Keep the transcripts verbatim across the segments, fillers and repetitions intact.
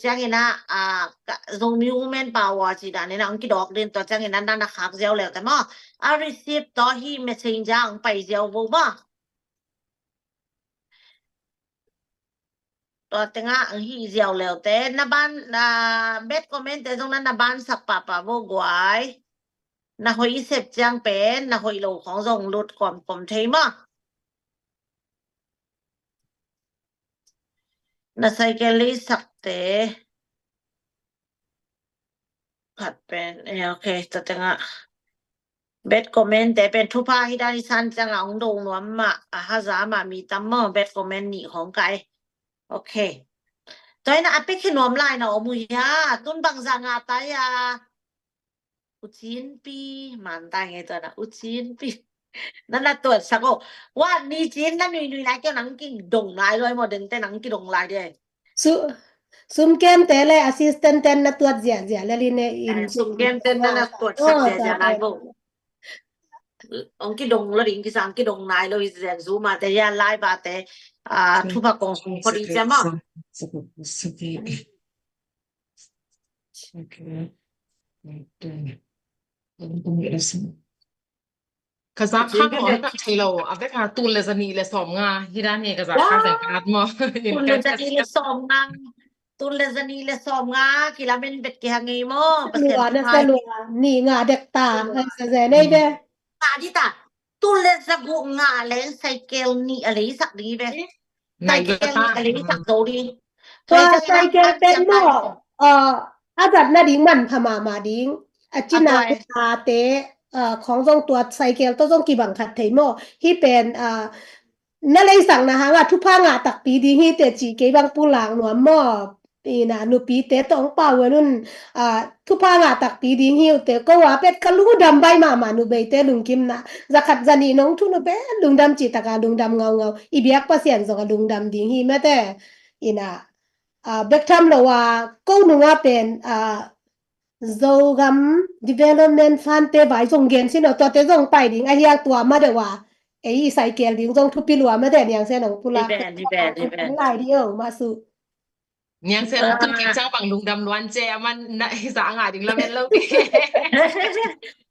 ciangin ah, ah, ka, Zomi Women Power ci dan in ah hong kidawk ding, tua ciangin ah na na khak ziau leute maw. A receipt tawh hih messenger hong pai ziau vo maw. Tua tengah hong hih ziau leute, na ban, na bad comment te zong na na ban sak pahpah vo guai. Na hoih i sep ciang pen na hoih lo khong zong lut kawmkawm thei maw. Na cycle leisakte khat pen, eh, ok, tua tengah bad comment te pen thupha hi dan i san ciangah hong do nuam mah, a haza mah mi tam maw, bad comment nih khong kai. Ok. Tua in ah a pekhe nuam lai na om uh hia, tun bangzah ngah ta hia. U Cin Pi, man ta ngei tua na, U Cin Pi. Na na tuat sak o. Wa, ni cin na nui nui lai kei nang kidong lai loi mo, dente nang kidong lai de. Su, sum kem te le assistant ten na tuat zia zia le li ne in. Eh, sum kem ten na na tuat sak zia zia lai bo. Ong kidong lo ding, kisang kidong lai lo i zen zu ma te ya lai ba te. Ah, thupha kong sung ko di zia ma. Ka zak khak mawh ka thei lo, a vek a tul le zanih le sawm nga hi dan hi ka zak khak le kat maw. Tul le zanih le sawm nga, tul le zanih le sawm nga kilamen bet ki hang ei maw. Pasian lua na sa lua, nih nga dek ta, hang sa zen ei be. Ta di ta, tul le za guk nga leng cycle nih a lei sak ding hi be. Cycle nih a lei sak zo ding. Tua cycle pen maw, a zat na ding manpha mahmah ding. A cina te khong zong tua cycle tawh zong kibang khat thei maw. Hi pen na leisakna hanga thupha ngah takpi ding hi te ci kei bang pulak nuam maw. Ina nupite tawh hong pau un, thupha ngah takpi ding hi uh te, ko a pet ka lungdam bai mahmah, nubeite lungkimna. Zakhat zanih nong thun uh pet lungdam cih taka lungdam ngaungau. I biak Pasian zong a lungdam ding hi mate. Ina bek tham lo a ko nunga pen Zogam Development Fund te vai zong gen sin aw, tuate zong pai ding a hiang tua ma deuh a. Ei i cycle ding zong thupi lua mate, niang se nong pulak. Lai di o masu. Niang se tun kik cang bang lungdam luan ce, aman na hisa nga ding lamen lo.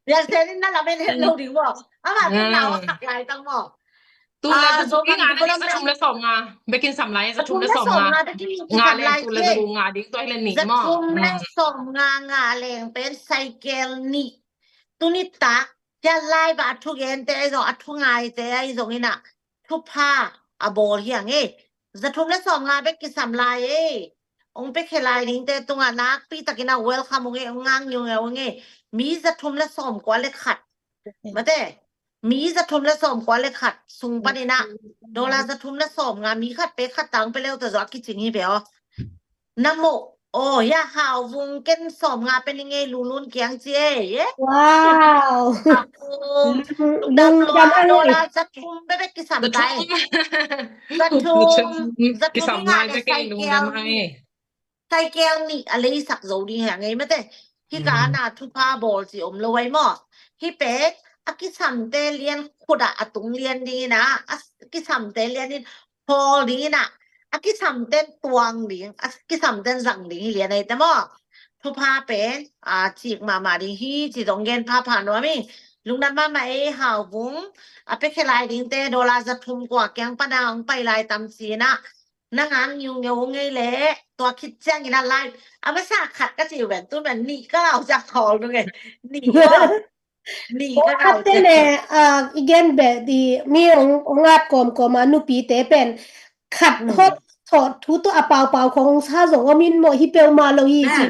Niang se nin na lamen het lo ding maw. Ama tun na sak lai tang maw. Tul le za sum nga na ding, za thum le sawm nga. Bekin sam lai za thum le sawm nga. Nga leng tul le za guk nga ding tua hi le nih maw. Za thum le sawm nga nga leng pen cycle nih. Tuni tak tia lai ba a thu gen te ai zong, a thu ngai te ai zong ina thupha a bawl hi ang e. Za thum le sawm nga bek kisam lai e. Ong pekhe lai ding te tungah nakpi takin a welcome ong e, ong ngang niung e ong e. Mi za thum le sawm kua le khat. Mate, mi za thum le sawm kua le khat sung panin a dollar za thum le sawm nga mi khat pe khat tang pe leu ta zaw a kicing hi pe aw. Na moh aw, ya Hau Vung ken sawm nga pe ning ei, Lulun kiang ci ei. Wow. Lungdam lua, dollar za thum pe bek kisam lai. Za thum, za thum i nga le cycle, cycle nih a leisak zo ding hi a ngei mate. Hi ka ana thupha bawl ci om lo ai maw. Hi pek a kisamte lian khut ah a tung lian ding ina, a kisamte lian in hawl ding ina, a kisamten tuang ding, a kisamten zang ding hi lian ai te maw. Thupha pen a cik mahmah ding hi ci zong gen phapha nuam hi. Lungdam mahmah ei Hau Vung. A pekhe lai ding te dollar za thum kua kiang pana ong pai lai tam ci ina. Na ngang niu ngeu ngei le, tua khit ciangin a lai. A masa khat ka ci ven tu men nih ka lau ciang thawl nu ngei. Nih ka lau ciang. Nih ka lau ciang. Tua te ne, i gen be di mi ong ngat kawmkawm a nupi te pen khat hot thawh thu tawh a paupau khong sa zong om in maw, hi peuhmah lo hi ci.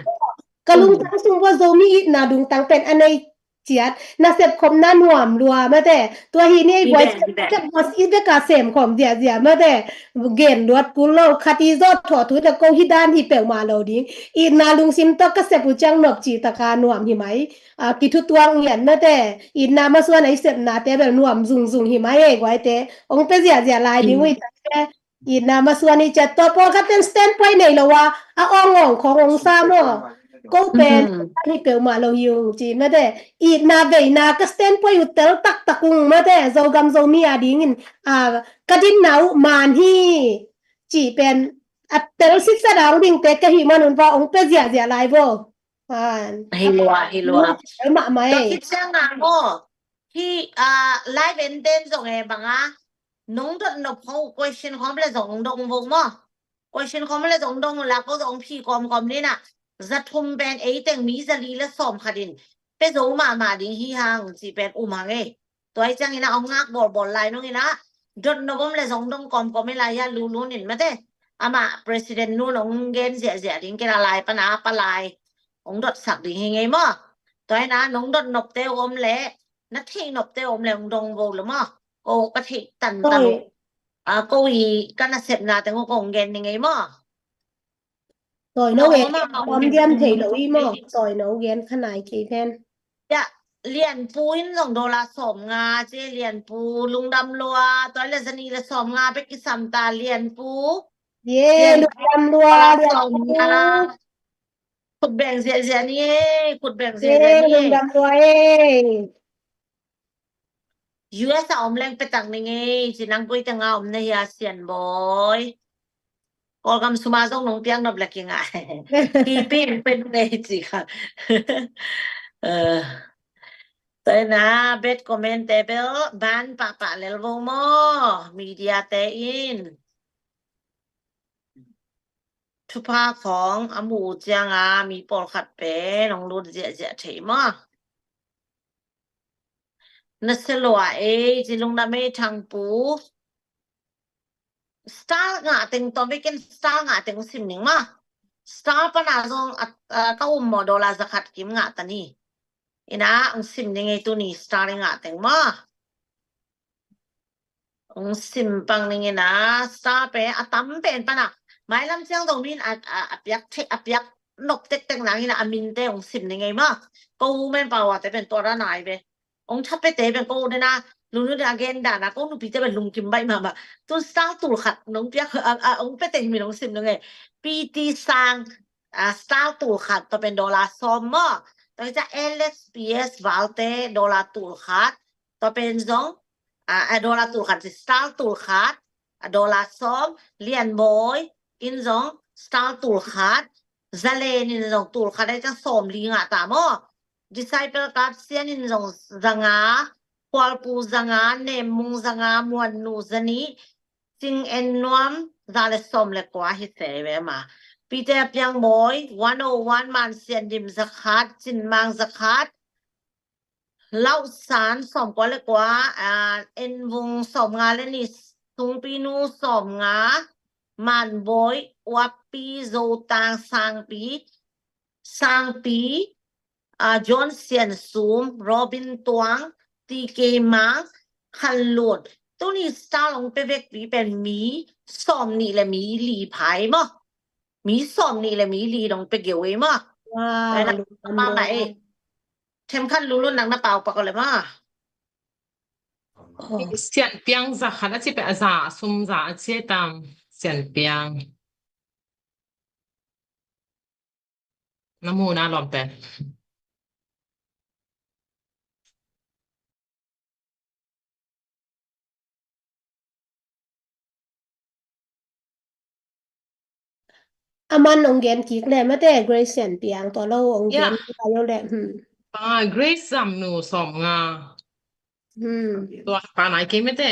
Ka lungtang sung vua Zomi itna lungtang pen a nei ciat, na sepkhopna nuam lua mate. Tua hi ni ei buai sepkhop i beka semkhawm ziahziah mate. Gen luat kul lo, khat i zawt thawh thu te ko hi dan hi peuhmah lo ding. Itna lungsim tawh ka sep uh ciang nop cih taka nuam hi mai. Kithutuak ngiat mate. Itna masuan a i sepnate bel nuam zungzung hi mai ei guaite. Ong pe ziahziah lai ding uh i tate. Itna masuan i ciat tua pawlkhat ten standpoint nei lo a, a awngawng khawng ong sa maw. Ko pen hi peuhmah lo hi ung ci mate. Itna veina ka standpoint uh tel taktak ung mate. Zogam Zomi a dingin ka dinna uh man hi cih pen a tel sitsa dang dingte ka hih manun va ong pe ziahziah lai vo. Hi lua, hi lua. Tel mahmah ei. Tua khit ciangah maw, hi, ah, live enten zong e banga nong dot nop khong uh question khawm le zong dong vo maw. Question khawm le zong dong la ko zong phi kawmkawm ni na. Za thum pen ei teng mi za li le sawm khat in pe zo mahmah ding hi hang ci pen um hang ei. Tua hi ciangin a ong ngak bawlbawl lai nung in a dot nop om le zong dong kawmkawm i lai a lulun in mate. Amah president nun ong gen ziahziah ding kei la lai pan a pa lai ong dotsak ding hi ngei maw. Tua hi na nong dot nopte om le na theih nopte om le ong dong vo lo maw. Ko ka theih tantan. Oi. A ko i ka nasepna teng ko ong gen ni ngei maw. Tawi no gen, om diam thei lo i maw? Tawi no gen khanai kei pen. Ya, Lianpu in zong dollar sawm nga ci, Lianpu lungdam lua, tawi le zani le sawm nga bek kisam ta Lianpu. Ye, lungdam lua Lianpu. Khut beng ziahziah ni e, khut beng ziahziah ni e. Lungdam lua e. U S a om leng petak ni ngei ci, nang koi teng a om na hia Sian Bawi. Kawlgam suma zong nong piak nop le kingah. Pipi pen ngei ci kha. Taina bad comment te bel ban pahpah lel vo maw media te in. Thupha khawng a mu cianga mi pawlkhat pen nong lut ziahziah thei maw. Na se lua ei ci lungdam ei Thangpu. Star ngah teng tawm vekin star ngah teng sim ning maw. Star pana zong ka um maw dollar zakhat kim ngah ta ni. Ina ong sim ning ei tuni star i ngah teng maw. Ong sim pang ning ina star pen a tam pen pana mailam ciang zong min a piak thei a piak nop tektek nang ina a minte ong sim ning ei maw. Ko women power te pen tua ra nai ve. Ong thape te pen ko dena lunu dena gen dana ko nupi te pen lungkim baih mahmah. Tun star tul khat nong piak ong pe teng min ong sim ning ei. P T Sang star tul khat tua pen dollar sawm maw. Tua hi ca L S P S valte dollar tul khat. Tua pen zong a dollar tul khat ci star tul khat a dollar sawm. Lian Bawi in zong star tul khat. Zalen in zong tul khat ai ca sawm li ngah ta maw. Disciple Kap Sian in zong zanga. Kualpu zanga. Nemmung zanga. Muannu zani. Cing En Nuam za le sawm le kua hi se ve ma. Pite a piang mawi one oh one Man Sian Dim zakhat. Cin Mang zakhat. Lauh San sawm kua le kua. En Vung sawm nga le ni. Sungpi Nu sawm nga. Man Bawi Uappi Zotang Sangpi. Sangpi. John Sian Sum, Robin Tuang, T K Mang, Khan Lut. Tuni star ong pe vekpi pen mi sawm nih le mi li phai maw. Mi sawm nih le mi li dong pe geu ei maw. Mama ei. Them Khan Lulun nang na pau pak le maw. Sian Piang zakhat a ci pe a za sum za a ci tam Sian Piang. Na mu na lawmte. Aman ong gen kik le mate Grace Sian Piang tua lo ong gen kik lo le. Grace Zam Nu sawm nga. Tua pa nai kei mate.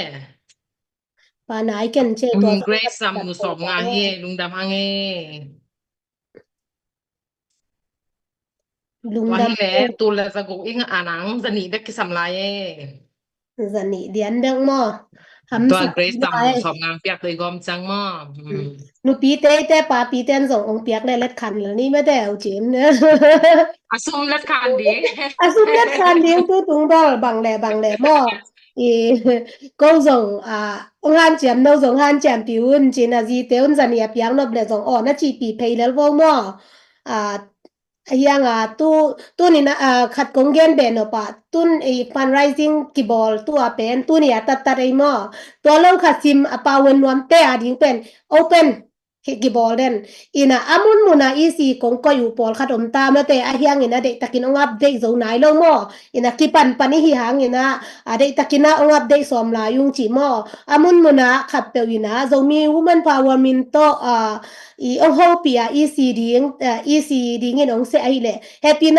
Pa nai ken che tua Grace Zam Nu sawm nga hi lungdam hang e. Lungdam le tul le za guk ing anang zani bek kisam lai e. Zani dian bek maw. Tua Grace Zam Nu sawm nga piak doi gawm cang maw. Nupi te te papi ten zong ong piak le let khan le ni mate au cin. A sum let khan ding. A sum let khan ding tu tung dol bang le bang le maw. I ko zong a ong hanciam no zong hanciam pi un cin a zi te un zani a piak nop le zong aw na ci pi phei lel vo maw. A hiang a tu tuni na khat kong gen be nop a tun i fundraising kibawl tu a pen tuni a tattat ei maw. Tua lo khat sim a pau en nuam te a ding pen open. Hi kibawl den. Ina a munmuna E C kong koih uh pawlkhat om ta mate, a hiangin a deihtakin ong update zo nai lo maw. Ina kipanpan i hi hangina a deihtakin a ong update sawm lai ung ci maw. A munmuna khatpeuh ina Zomi Women Power min tawh a i ong hopih a E C ding, a, E C dingin ong seh ahileh happy